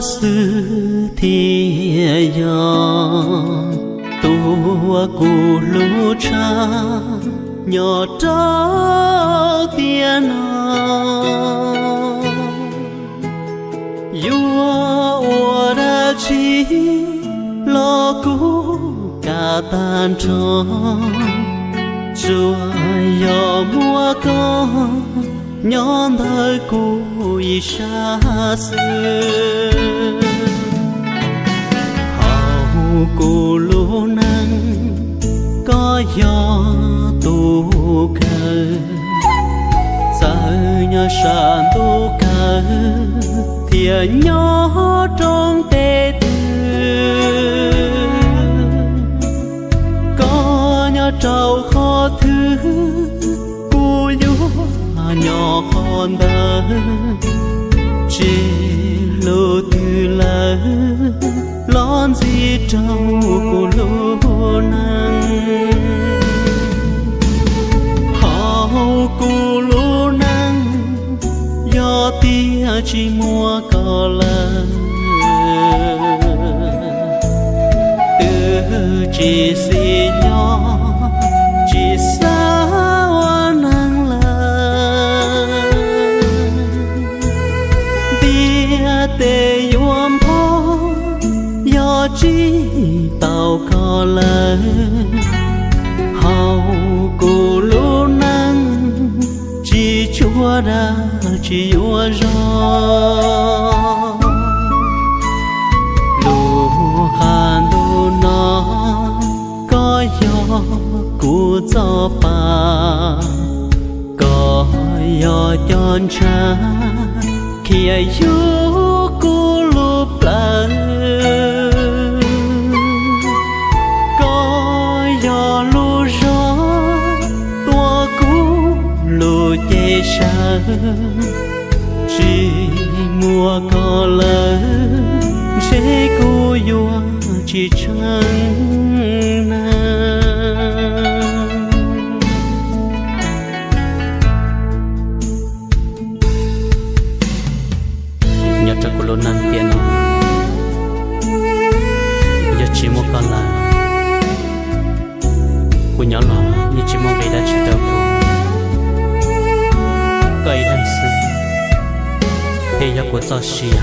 xwb thiaj yog tus uas kuv hlub tshaj nyob rau tiam no. Yuav ua dab tsi los kuv kam tag nrho, tsuas yog muaj koj nyob ntawm kuv ib sab xwb. Hauv kuv lub neej koj yog tus kawg, txawm nyob sab ntuj kawg thiab nyob roob teb twg, koj nyob rau qhov twg kuv yuav nyob qhov ntawd, tsis hlub twg lawm los ntxiv rau kuv lub neej. Hauv kuv lub neej yog tias tsis muaj koj lawm, twb tsis xis nyob tsis xav ua neeg lawm. Ntiaj teb yuav npog yog tsis tau koj lawm, hauv kuv lub neej tsis tshua dag tsis yuav zog. Lub qab ntuj no koj yog kuv txoj pa, koj yog cov ntshav khiav yug kuv lub plawv. Koj yog lub zog tuav kuv lub cev saw, tsis muaj koj lawm ntshe kuv yuav tsis tsheej neeg. Nyob rau kuv lub neej tiam no, yog tsis muaj koj lawm, kuv nyob los yeej tsis muaj nqis dab tsi rau kuv, koj ib leeg xwb thiaj yog kuv txoj sia.